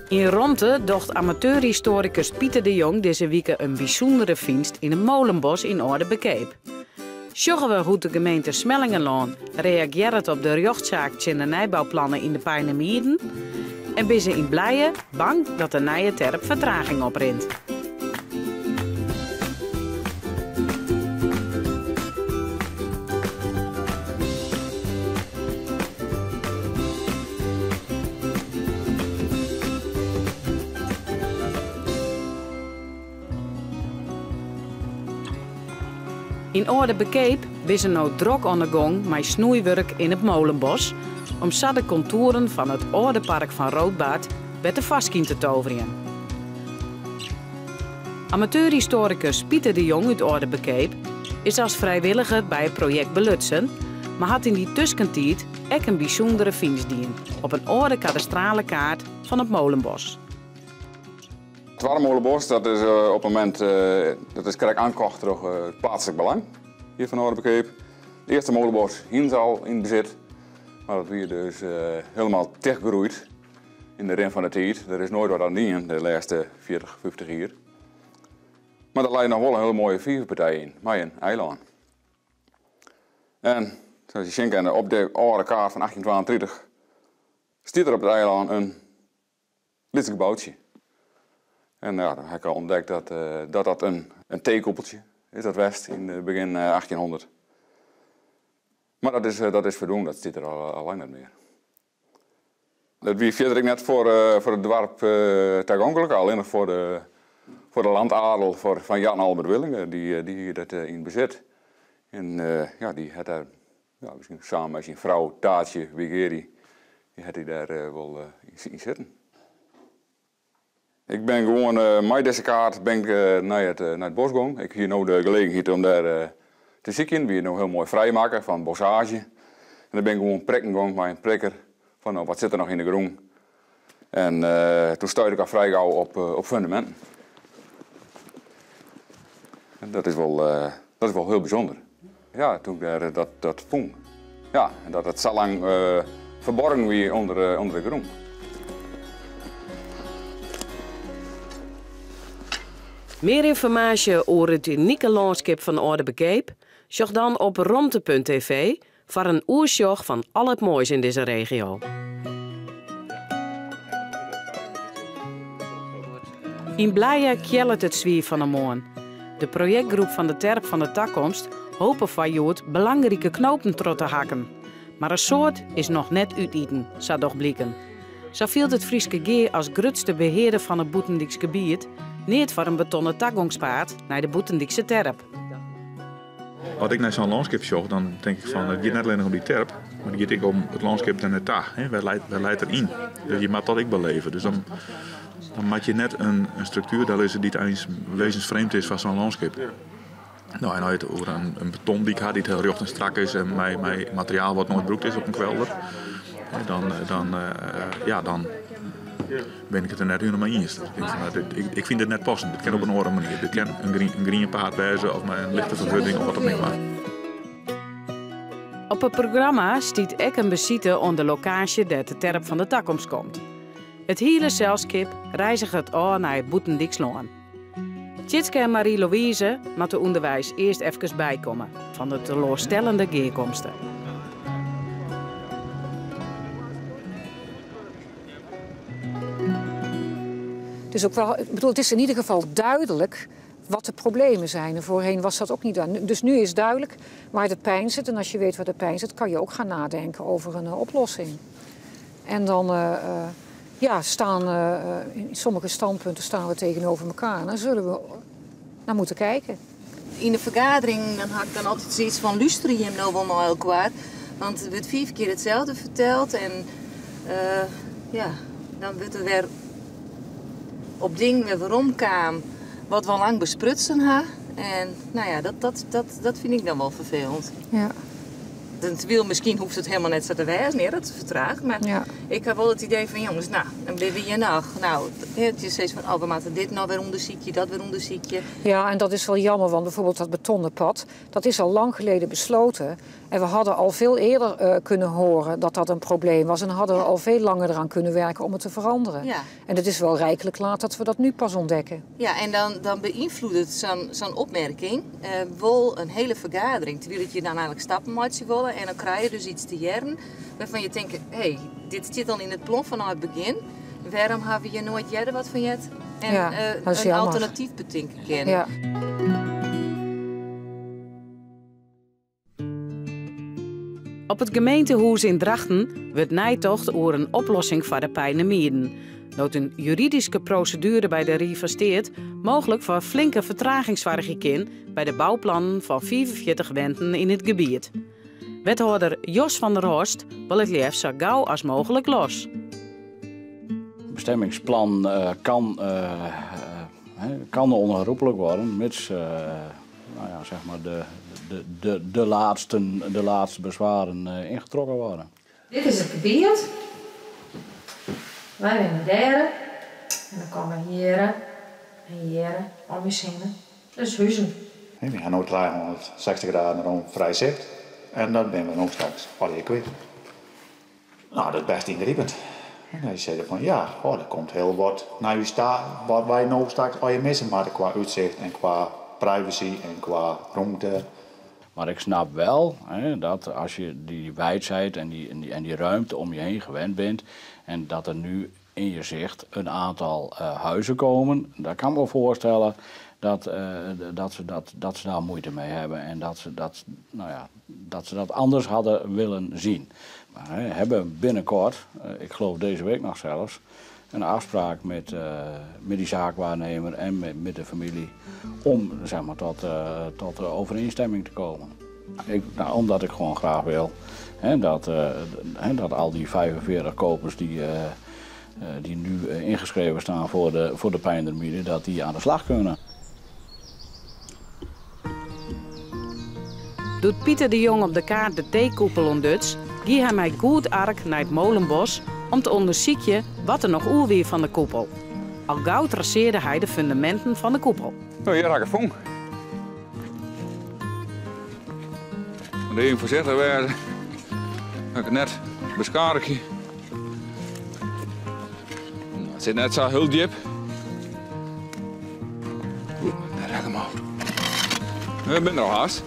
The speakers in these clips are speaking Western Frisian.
Yn Romte docht amateurhistorikus Pieter de Jong dizze wike in bysûndere fynst yn in molenbos yn Aldeberkeap. Sjogge we hoe't de gemeente Smellingerlân reagearret op de rjochtsaak tsjin de nijbouplannen yn de Peinemer en binne se yn Blije bang dat de nije terp fertraging oprint. Yn Aldeberkeap binne se no drok oan de gong mei snoeiwurk yn it Molenbos om sa de kontoeren fan it âlde park fan Roodbaard wer te foarskyn te toverjen. Amateurhistorikus Pieter de Jong út Aldeberkeap is as frijwilliger by it projekt belutsen, mar hat yn dy tuskentiid ek in bysûndere fynst dien op in âlde kadastrale kaart fan it Molenbos. It twadde Molenbos dat is op it momint dat is krekt oankocht troch it pleatslik belang hjir fan Aldeberkeap. It earste Molenbos hiene se al yn besit, mar dat wie dus hielendal tichtgroeid yn de rin fan de tiid. Der is noait wat oan dien de lêste 40, 50 jier. Mar der lei noch wol in hiele moaie fiverpartij yn mei in eilân. En sa't je sjen kinne op de âlde kaart fan 1832 stiet der op it eilân in lyts geboutsje. En ja, dan ha ik al ûntdekt dat dat in teekoepeltsje is dat west yn begjin 1800. Mar dat is ferdwûn, dat stiet der al lang net mear. Dat wie fierder ek net foar it doarp tagonklik, allinnich foar de landadel fan Jan Albert Willinge, dy hie dat yn besit. En ja, dy hat dêr, ja, miskien samen mei syn frou Taatje Wigeri, dy hat hy dêr wol yn sitten. Ik bin gewoan mei dizze kaart bin ik nei it bosk gong. Ik hie no de gelegenheid om dêr te sykjen. Wie no hiel moai frijmakke fan bossaazje. En dan bin ik gewoan prikken gong mei in prikker fan no, wat sit der noch yn de grûn. En toen stuitte ik al frij gau op fundaminten. En dat is wol hiel bysûnder. Ja, toen ik dêr dat fûn. Ja, en dat it sa lang ferborgen wie ûnder de grûn. Mear ynformaasje oer it unike lânskip fan Aldeberkeap? Sjoch dan op romte.tv foar in oersjoch fan al it moais yn dizze regio. Yn Blije keallet it swier fan 'e moarn. De projektgroep fan de Terp fan de Takomst hope foar hjoed belangrike knopen troch te hakken. Mar in soad is noch net útiten, sa docht bliken. Sa fielt it Fryske Gea as grutste behearder fan it bûtendyks gebiet neat foar in betonnen tagongspaad nei de bûtendykse terp. As ik nei sa'n lânskip sjoch, dan tink ik fan it giet net allinnich om dy terp, mar it giet ek om it lânskip dêr nei ta. Wêr leit er yn? Dus je moatte dat ek beleve. Dus dan moat je net in struktuer dellizze dy't eins wezensfrjemd is foar sa'n lânskip. No, en as je it oer in betondyk ha dy't hiel rjocht en strak is en mei materiaal wat noait brûkt is op in kwelder, dan, ja, dan bin ik it der net hielendal mei iens. Ik fyn dit net passen. Dit kin op in oare manier. Dit kin in grien paad wêze of mei in lichte ferhurding of wat dan ek mar. Op it programma stiet ek in besite oan de lokaasje dêr't de Terp fan de Takomst komt. It hiele selskip reizget ôf nei it bûtendykslân. Tjitske en Marie-Louise moatte ûnderweis earst efkes bykomme fan de teloarstellende gearkomste. Dus ook wel, ik bedoel, het is in ieder geval duidelijk wat de problemen zijn. En voorheen was dat ook niet duidelijk. Dus nu is duidelijk waar de pijn zit. En als je weet waar de pijn zit, kan je ook gaan nadenken over een oplossing. En dan ja, staan in sommige standpunten staan we tegenover elkaar. En dan zullen we naar moeten kijken. Yn de fergadering dan ha ik dan altyd sayts fan lústerje jim no wol nei elkoar. Want der wurdt 5 kear itselde ferteld en ja, dan wurdt der wer op dingen wer weromkaam wat we al lang besprutsen ha. En nou ja, dat fyn ik dan wol ferfelend. Ja. Terwyl miskien hoecht it hielendal net sa te wêzen, hear, dat it fertraget. Mar Ja. ik ha wol it idee fan jonges, no, dan binne we hjir noch. No, it is steeds fan, oh, we moatte dit noch wer ûndersykje, dat wer ûndersykje. Ja, en dat is wel jammer, want bijvoorbeeld dat betonnen pad, dat is al lang geleden besloten. En we hadden al veel eerder kunnen horen dat dat een probleem was. En hadden we al veel langer eraan kunnen werken om het te veranderen. Ja. En het is wel rijkelijk laat dat we dat nu pas ontdekken. Ja, en dan beïnvloedt het zo'n opmerking wel een hele vergadering. Terwijl het je dan eigenlijk stappen moet willen. En dan krijg je dus iets te jaren waarvan je denkt, hé, hey, dit zit al in het plan vanaf het begin. Waarom hebben we je nooit jaren wat van jet? En Ja, dat is een jammer. alternatief bedenken kennen. Ja. Op het gemeentehuis in Drachten wordt nijtocht over een oplossing voor de Pijnemieren. Dat een juridische procedure bij de Rie van Steert mogelijk voor flinke vertragingsvaardigheden bij de bouwplannen van 44 wenten in het gebied. Wethouder Jos van der Horst wil het liefst zo gauw als mogelijk los. Het bestemmingsplan kan onherroepelijk worden, mits de laatste bezwaren ingetrokken worden. Dit is het gebied. Wij zijn daar. En dan komen hier en hier om je zinnen. Dus huizen. We gaan nu 360 graden rond vrij zicht. En dat ben we nog straks al je kwijt. Dat is best ingrijpend. En hij zei van ja, er komt heel wat naar u staan, wat wij nog straks al je missen, maar qua uitzicht en qua privacy en qua ruimte. Maar ik snap wel, hè, dat als je die wijdheid en die ruimte om je heen gewend bent en dat er nu in je zicht een aantal huizen komen, daar kan ik me voorstellen dat ze daar moeite mee hebben en dat ze dat anders hadden willen zien. Maar, hè, hebben binnenkort, ik geloof deze week nog zelfs, een afspraak met die zaakwaarnemer en met de familie om tot overeenstemming te komen. Omdat ik gewoon graag wil, hè, dat al die 45 kopers die nu ingeschreven staan voor de Pijndermieden, dat die aan de slag kunnen. Doet Pieter de Jong op de kaart de theekoepel ontduts, gie hij mij goed ark naar het Molenbos om te onderzoeken wat er nog oer van de koepel. Al gauw traceerde hij de fundamenten van de koepel. Hier raak ik het Moet even voorzichtig werden. Dat ik het net beschadig. Het zit net zo heel diep. Oeh, daar raak ik hem al. Ik ben er al haast.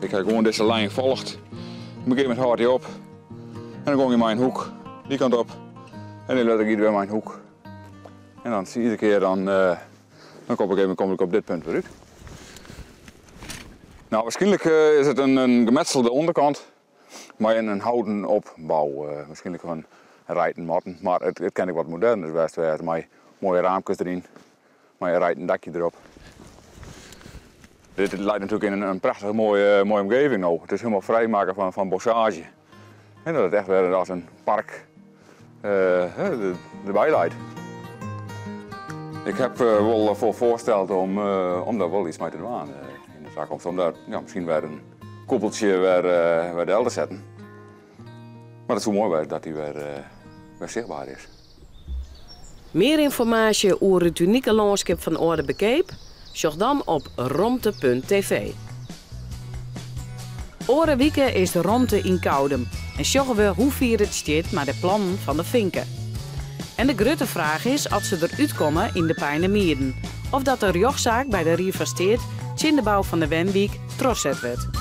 Ik heb gewoon deze lijn gevolgd. Op een gegeven moment houdt hij op. En dan kom ik in mijn hoek, die kant op. En dan let ik hier weer mijn hoek. En dan zie je iedere keer, dan kom ik op een gegeven moment kom ik op dit punt weer uit. Waarschijnlijk is het een gemetselde onderkant, maar in een houten opbouw. Waarschijnlijk gewoon rijten matten, maar het ken ik wat moderner best wel. Met mooie raampjes erin, met een rijten dakje erop. Dit lijkt natuurlijk in een prachtige mooie omgeving nou. Het is helemaal vrijmaken van bossage. En dat het echt weer als een park erbij lijkt. Ik heb wel voor voorgesteld om daar wel iets mee te doen in de toekomst. Om daar, misschien weer een koepeltje weer de elder zetten. Maar het is zo mooi weer dat die weer zichtbaar is. Meer informatie over het unieke landschap van Orde Bekeep? Zoek dan op romte punt tv. Oren wieken is de romte in Koudum en zoeken we hoe vier het zit met de plannen van de vinken. En de grote vraag is of ze eruit komen in de Pijnemieren. Of dat de rjochtzaak bij de Rie van Steert in de bouw van de Wenwiek trotzet werd.